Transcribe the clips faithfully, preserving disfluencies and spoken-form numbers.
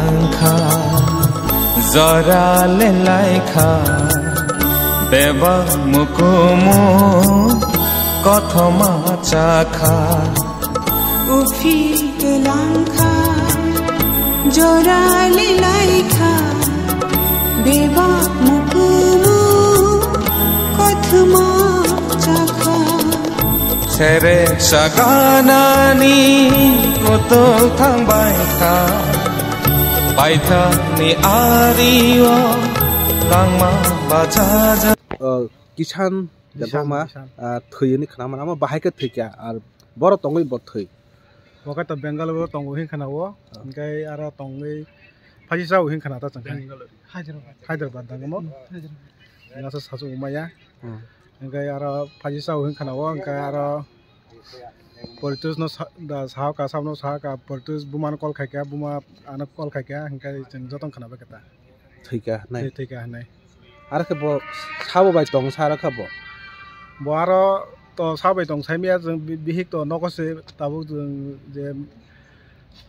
Kha, jora le lai kha, bebak mukumu kothoma cha kha. Uphil twlang kha, jora le lai kha, bebak mukumu kothoma cha kha. Sere saganani kutol thangbai kha, paithakni ario langma bachaja. O, Kisan, Kisan, Debbarma, Kisan. Ah, thwi hwnwi khna mano, omo bahai khe thwi kha, ar borok tongwi bo thwi. Bo khe to Bengaluru tongo hwn khna o, Ah. Hwnkhe aro tongwi phaisisa hwn khna ta chwng khe. Hyderabad. Hyderabad dang mo? Hmm, Hyderabad. Nasa sasu umaya. Hmm. Hwnkhe aro phaji sao hwn khna o, hwnkhe aro Politus no sa-, da sahaka, sabno sahaka, Politus buma no call khaikha, buma ano call khaikha, hwnkhe chwng joto khna bai kha ta. Thwikha, nai. Thwi-, thwikha, nai. Aro khe bo sabo bai tong sa aro kha bo? Bo aro to sabo bai tong sai maya, chwng bi-, bihik to nogo se tabuk chwng je,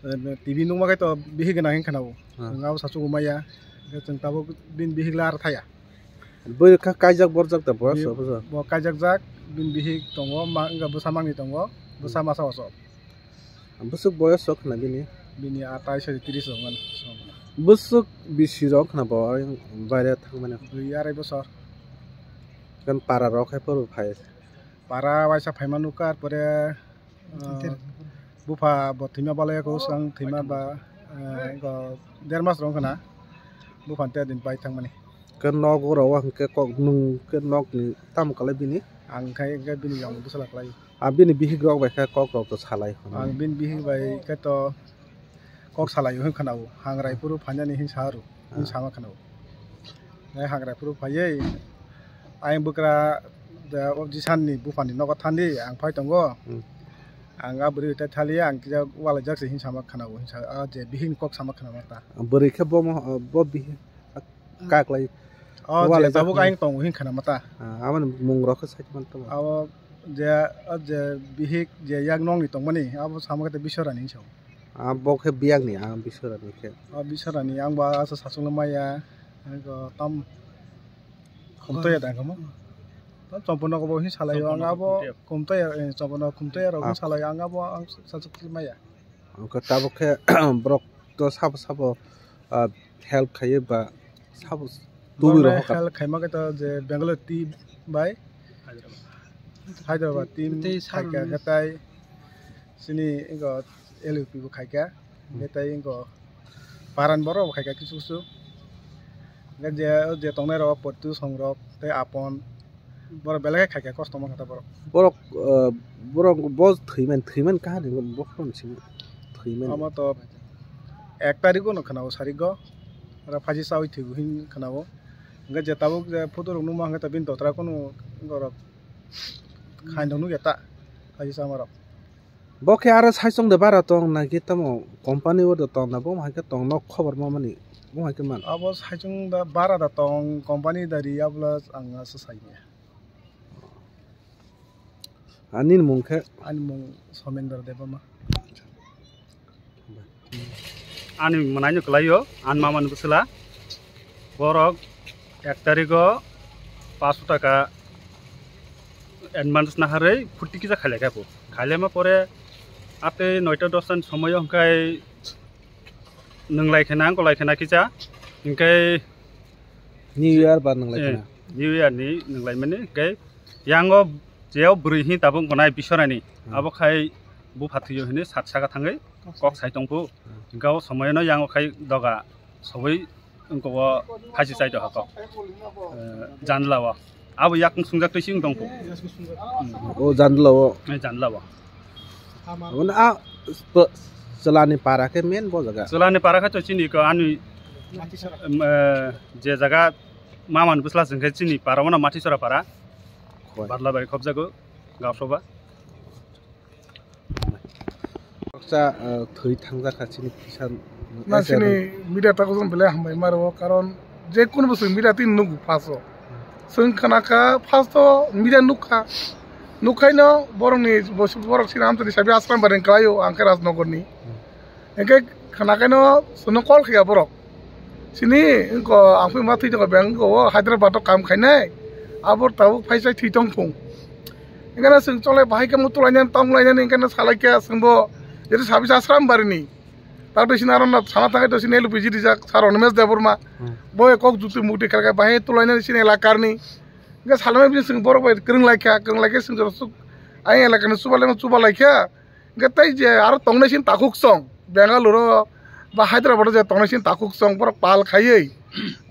eh, T V nukma khe to bihik gwnang hwn khna o. Hmm. Chwng abo sasu umaya, hwnkhe chwng tabuk bini bihik le aro thaya. Bwrwi kha kaijak borjak da boyos Bi-, rok bwsa? Bo kaijak jak, bini bihik tongo, ma-, wngkha bwsa mangni tongo, bwsa Hmm. masa oso. Bwswk boyos rok khna bini? Bini atai sari tris rok man. Bwswk bisi rok khna bo baire thangmani? Dui arai bosor. Kan para rok hai phuru phai? Para waisa phaima nukha, ar pore Ah, bupha bo thwima balai kho, swkang thwima ba, ah, go der mas rok wngkha na, bupha te din pai thangmani. Khe nok oro o hwnkhe kok nwng khe nok ni tamo kwlai bini? Ang khai khe bini yang bwsala kwlai. Ah, bini bihik rok bai khe kok rok to salai hwn. Ang bini bihik bai khe to kok salai hwn khna o, hangrai phuru phainani hin sa rw. Hin Ah. sama khwna o. Nai hangrai phuru phaiwi, ayang bwkra da o jisan ni bupha ni nogo thani ang phai tongo. Hmm. Ang a bwrwi tai thali ang kisa walaijak se hin sama khwna o, hin sa, a je bihik ni kok sama khwna ma ta. Bwrwi khe bo mo, bo bihik kaklai. O je walaijak tabuk ni. Ayang tongo hin khwna ma ta. Ah, aboni mung rok khe sai man tong. Abo je, o je bihik je yak nong ni tongmani, abo sama khe Biswarani hin sa o. Ah, bo khe biyang ni, ah, Biswarani khe. Ah, Biswarani, ang ba asa sasung maya, ang ko tam khumtoya dang kamo. Tam chompon ko bo hin salai ang abo khumtoya, eh, chompon khumtoya rok Ah. Salai ang abo ang sasuk maya. Ang ko tabuk khe borok to sabo sabo, ah, help khaiye ba sabo tubu Borok rok hokar. Help khaima khe to je Bangalore team bai Hyderabad team tei khaikha saroni. Khe tai sini ingo L U P bo khaikha. Hmm. Khe tai ingo paran borok bo khaikha kisu kisu. Khe je, je tongnai rok Potu songrok tei Apon. Borok belai khe khaikha kosto mankha ta borok. Borok, eh, borok bo thwiman, thwiman kahani bo phone simi thwiman. Omo to ek tarikh no khwnao sarigo. Oro phaji chawi thwibo hin khwnao. Hwnkhe je tabuk je photo rok nukma hwnkhe to bini dotra kunu borok khain rok nukya ta phaji chamarok. Bo khe aro saichung de bara tong na khe tamo company o de tong na bo hai khe tong nok khobor ma mani bo hai khe man. Abo saichung da bara da tong company da ri abla ang asa sai maya. Ani mung khe? Ani mung Somendra Debbarma. Ani mwnaino kwlaio, ani mamani bwswla. Borok ek tarigo paanch sho taka advance naharwi phuti kisa khailai kha bo. Khailai ma pore atwi noita dosta ni somoio hwnkhe nwng lai khena, wng lai khena kisa. Hwnkhe New Year ba nwng lai eh, khena. New Year ni nwng lai mani, hwnkhe yango jeo bwrwi hin tabuk mwnai Biswarani. Hmm. Abo khai bupha thwiyo hinwi sat saka thangwi kok sai tongphu. Hmm. Hwnkhe o somoyano yango khai doga sobwi wngkha o phaisi chai doha kok. Eh, janla o. Abo yakung sungjak twi sing tongphu. O janla o. Eh, janla o. Aboni a, chwla ni para khe main bo jaga. Chwla ni para khe to chini ko ani, em, eh, je jaga mamani bwsla chwng khe chini para wano Matisora para. Khoi. Badlabari khobjago, Gasoba. Baksa, eh, thwi thangjak kha chini kisa. Na chini media ta kosong belai hambai maro, karon je kunu bwswk media tin nugu phaso. Chwng khna kha, first o media nuk kha. Nuk khai no borok ni, borok sini amtani sabi aslam bareng kwlai o, ang khe Rajnagar ni. Hwnkhe Khna khe no chwngno call khaikha borok. Sini wngkha ang phai ma thwi tongkha beng wngkha o Hyderabad o kam khainai. Abo tabuk phai sai thwi tong phung. Wngkha na chwng cholai bahai khe mo tulainani tonglainani wngkha na salaikha chwngbo jeto sabisa Asram barini. Tabuk sini aro na sana thangkhe to sini L P G rijak sir Animesh Debbarma. Hmm. Bo kok juti mukti kharkha bahai tulainani sini elakarni. Wngkha salmani bini chwng borok bai kwrwng laikha, kwrwng laikhe chwng joto suk-, ayang elakani chubalai chuba laikha. Hingke tei je aro tongnai sini takhuk song, Bangalore o ba Hyderabad o je tongnai sini takhuk song, borok pal khaiwi,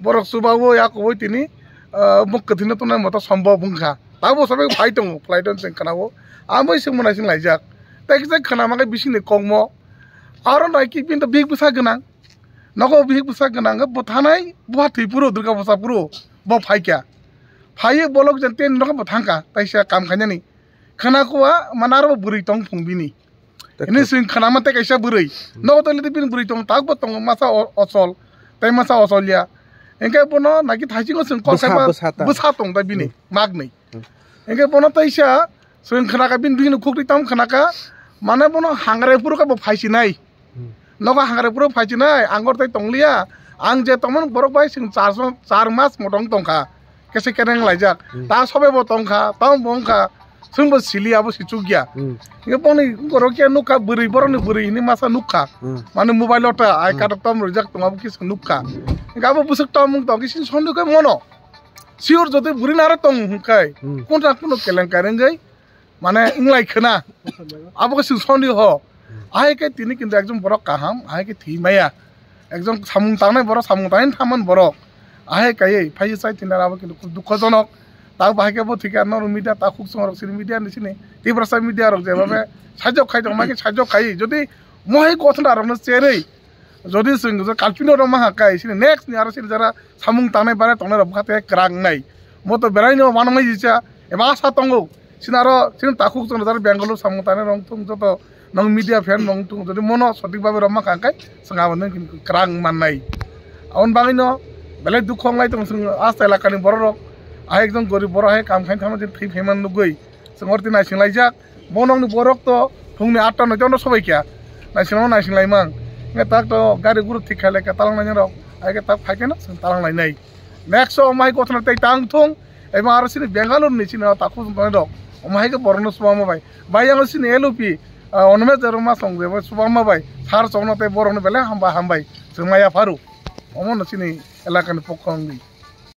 borok chubaui, yakubui tini, ah, muk kwthwino tongnai moto sombhob wngkha. Tabuk sabai phai tongo, flight o chwng khwnao. Amoi chwng mwnai sini laijak. Tei kisa khwnama khe bisingni kokmo. Aro nai ki bini to bihik bwsa gwnang. Nogo bihik bwsa gwnang khe bo thanai, bo ha thwi phuru, Durga bwsa phuru, bo phaikha. Phaiwi bolok jen tei nokha bo thangkha, taisa kam khainani. Khwna kuwa, mane aro bo bwrwi tong phung bini. Hini swing khwnama tei kaisa bwrwi. Nogo tongli tei bini bwrwi tong, tak bo tongo masa o-, ochol. Tei masa ochol ya. Hingke bono naki thaisingo swing kok Bwsa, kaiba bwsa ta. Bwsa tong ta bini, Hmm. Magni. Hmm. Hingke bono teisa swing khwnaka bini bihikno khukri tam khwnaka. Mane bono hangrai phuru khe bo phaisinai. Hmm. Nogo hangrai phuru phaisinai, angor tei tongliya. Ang je tongmani borok bai swing char, char mas motong tongkha. Kese kereng laijak. Hmm. Ta sobe bo tongkha, tamo bo wngkha. Chwngbo sili abo si chukya. Hmm. Nge boni borok ya nukha bwrwi, borokni bwrwi hini masa nukha. Hmm. Mane mobile o ta, ai Hmm. katok tom rijak tong abo kisa nukha. Nge abo bwswk tom wng tong kisa sondi khe mono. Sure jodi bwrwi naro tong hwnkhai. Hmm. Kontra kuno kelenkari wngwi mane wnglai khwna. Abo khe chwng sondi ho. Ahai khe tini kintu ekjon borok kaham, ahai khe thwi maya. Ekjon samung tangnai borok, samung tangnaini thaman borok. Ahai kaiwi phaiwi chai tini abo kintu khub dukhojonok. Ta bahai khe bo thwikha norok media ta khuk chwng rok sini media ni sini. Tiprasa media rok jebabe sajok khai tongma khe sajok khai. Jodi mohai gothona rokno cherwi jodi chwng kalpino rok maha kai sini next ni aro sini jara samung tangnai bare tongnai rok bwkha te kwrang nai. Bo to berai no mano mai jisa eba asa tongo. Sini aro sini takhuk chwng jar Bengaluru samung tangnai rok thung joto nong media fan rok thung jodi mono sotik babe rok maha kai chwng abo nang kwrang mannai. Aboni bagwi no belai dukhu wnglai tong chwng asta elakani borok rok. Ahai ekjon gorib borok hai kam khaini thangma jin thwi phaiman nugwi. Chwng orti naising laijak. Bo nokni borok to phungni atta noito no sobai kha. Naising no naising laimang. Nge tak to gari guru thik khaile khe talang nai rok. Ai khe tak phai khe no chwng talang lainai. Next o mai gothana tei tang thung. Eba aro sini Bengaluru ni sini ta khujung tongnai rok. Omo hai khe borok no subama bai. Bai yang sini L P, ah, Animesh Debbarma song je bai subama bai. Sar chokno tei borok no belai hamba hambai. Chwng maya pharu. Omo no sini elakani pokho wngwi.